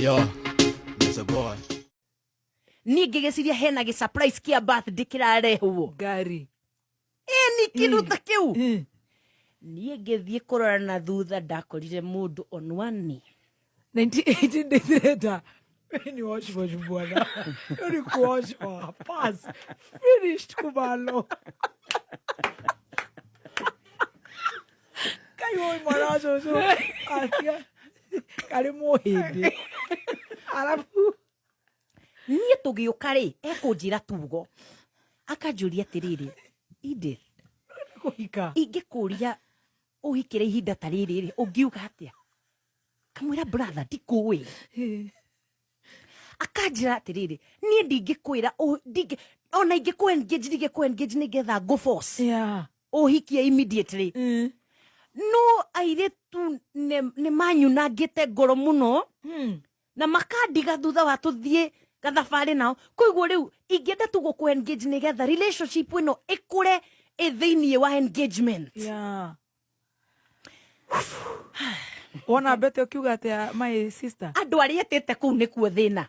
Yo, Mr. Boy. Niĩ ngĩgĩciria hena gĩ surprise kĩa birthday kĩrarehwo. Ngari. Ĩni kĩndũ ta kĩu. Niĩ ngĩthiĩ kũrora na thutha, ndakorire mũndũ on one knee. 98 days later, ni wash wash bwana. Hiyo ni kuoshwa. Pass. Finished kubalo. Kai woi mwana wa cũcũ. Atia. Karĩ mũhĩndĩ. Arabu Niĩ tũgĩũka rĩ, ekũnjĩra tugo akanjũria atĩrĩrĩ, "Edith, kũhika. Ingĩkũria ũhikĩre ihinda ta rĩrĩ rĩ, ũngiuga atĩa?" Kamwĩra, "Brother, ndikũĩ." Akanjĩra atĩrĩrĩ, "Niĩ ndingĩkwĩra ona ingĩkũ engage, ndingĩkũ engage nĩgetha ngũ force ũhikie immediately, no airĩtu nĩ manyunangĩte ngoro mũno na makandiga thutha wa tũthiĩ gathabarĩ nao. Koguo rĩu ingĩenda tu gũkũ engage nĩgetha relationship ĩno ĩkũre ĩ thĩinĩ wa engagement." Wona mbete ũkiuga atĩa, my sister? Andũ arĩa etĩte kũu nĩkuo thĩna,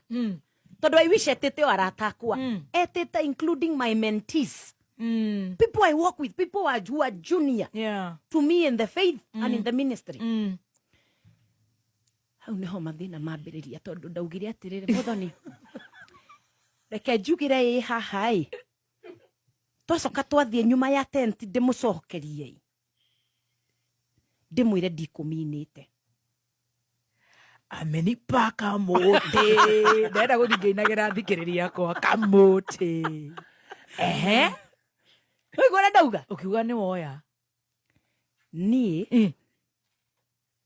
tondũ I wish etĩte o arata akwa. Etĩte including my mentees, people I work with, people who are junior to me in the faith and in the ministry. Hau niho mathĩna mambĩrĩria, tondũ ndaugire atĩrĩrĩ, "Mũthoni, reke njugire ĩ haha ĩ." Twacoka twathiĩ nyuma ya tent, ndĩmũcokerie ĩ, ndĩmwĩre ndikũminĩte. Amenipa kamũtĩ. Ndĩrenda gũthiĩ ngĩinagĩra thikĩrĩria akwa kamũtĩ. Ehe. Waigua ũrĩa ndauga? Ũkiuga nĩ woya. Niĩ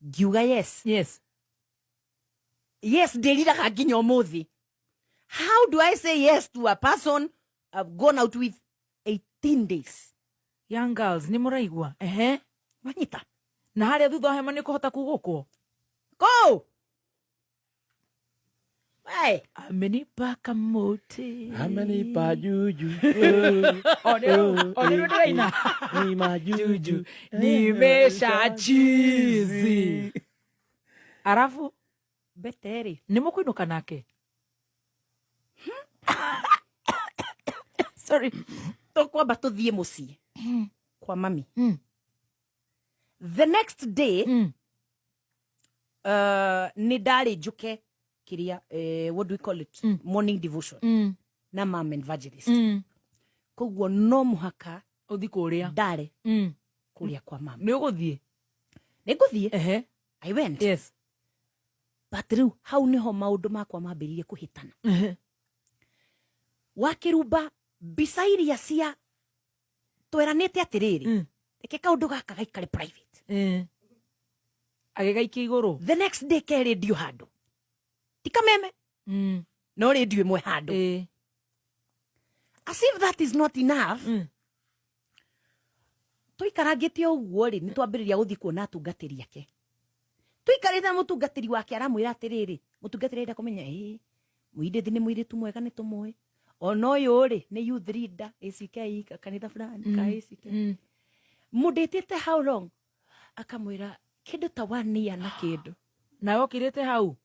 ngiuga yes. Yes, ndĩriraga nginya ũmũthĩ. How do I say yes to a person I've gone out with 18 days? Young girls, nĩ mũraigua? Ehe. Wanyita? Na harĩa thutha wa hema nĩ kũhota kugũkwo. Go. Hey. Amenipa kamũtĩ. Amenipa juju. O nĩ ndĩraina. Ni majuju. Nimesha chizi. Arabu Beterĩ. Nĩ mũkũinũka nake? Sorry. Tũkwamba tũthiĩ mũciĩ kwa mami. The next day, nĩ ndarĩ njũke kĩrĩa, what do we call it, morning devotion na mam evangelist. Koguo no mũhaka ũthi kũrĩa. Ndarĩ kũrĩa kwa mama. Nĩ ũgũthiĩ? Nĩ ngũthiĩ. I went. But rĩu hau nĩho maũndũ makwa mambĩrĩirie kũhĩtana. Wakĩrumba mbica iria cia tweranĩte atĩrĩrĩ, reke kaũndũ gaka gaikare private. Agĩgaikia igũrũ. The next day ke rĩndiũ handũ, ti kameme, no rĩndiũ ĩmwe handũ. As if that is not enough, tũikarangĩte ũguo rĩ, nĩ twambĩrĩria gũthiĩ kuona atungatĩri ake. Tũikarĩte na mũtungatĩri wake, aramwĩra atĩrĩrĩ, mũtungatĩri arenda kũmenya, ĩ mũirĩtu nĩ mũirĩtu mwega, nĩ tũmũĩ, ona ũyũ rĩ nĩ youth leader ACK kanitha fulani ka ACK. Mũndĩtĩte how long? Akamwĩra kĩndũ ta one year na kĩndũ. Nawe ũkirĩte hau.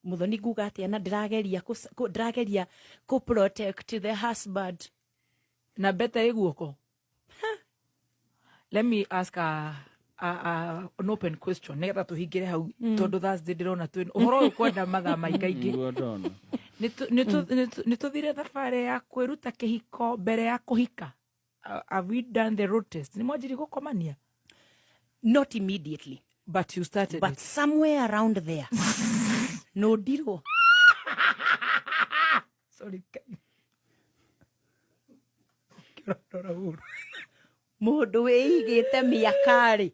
Mũthoni, nguga atĩa? Na ndĩrageria ndĩrageria kũ protect the husband. Na mbete ĩ guoko. Let me ask an open question nĩgetha tũhingĩre hau, tondũ Thursday ndĩrona twĩ ũhoro ũyũ kwenda mathaa maingaingĩ. Nĩguo ndona. Nĩ tũthire thabarĩ ya kwĩruta kĩhiko mbere ya kũhika? Have we done the road test? Nĩ mwanjirie gũkomania? Not immediately. But you started but it. Somewhere around there no ndirwo. Sorry, Ngai. Kĩrondora ũru. Mũndũ wĩigĩte mĩaka rĩ.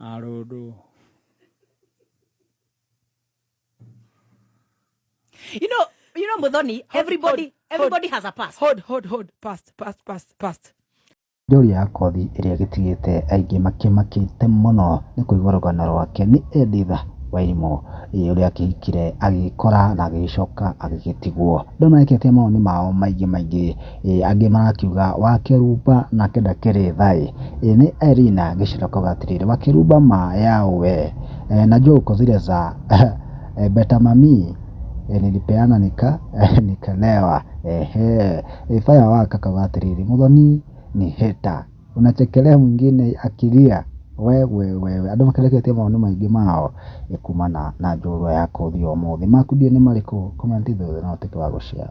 Arũndũ. You know, Muthoni, everybody, hold, everybody has a past. Hold, hold, hold. Past, past, past, past. Njorua ya kothi ĩrĩa ĩgĩtigĩte aingĩ makĩmakĩte mũno nĩ kũigua rũgano rwake nĩ Edith. Wairimũ ũrĩa akĩhikire agĩkora na agĩgĩcoka agĩgĩtigwo. Andũ nĩmareketie mawoni mao maingĩ maingĩ, angĩ marakiuga Wakĩrumba nake ndakĩrĩ tha-ĩ. Nĩ Elina Gĩcero akauga atĩrĩrĩ, Wakĩrumba ma yawe, najua uko zile za beta mami nilipeana nikalewa. Ehe, Firework akauga atĩrĩrĩ, Muthoni ni hater unachekelea mwingine akilia wewe wewe. Andũ makĩreketie mawoni maingĩ mao kumana na njorua ya kothi ya ũmũthĩ. Maku ndiũĩ nĩ marĩkũ, comment thĩ na ũtuĩke wa gũ share.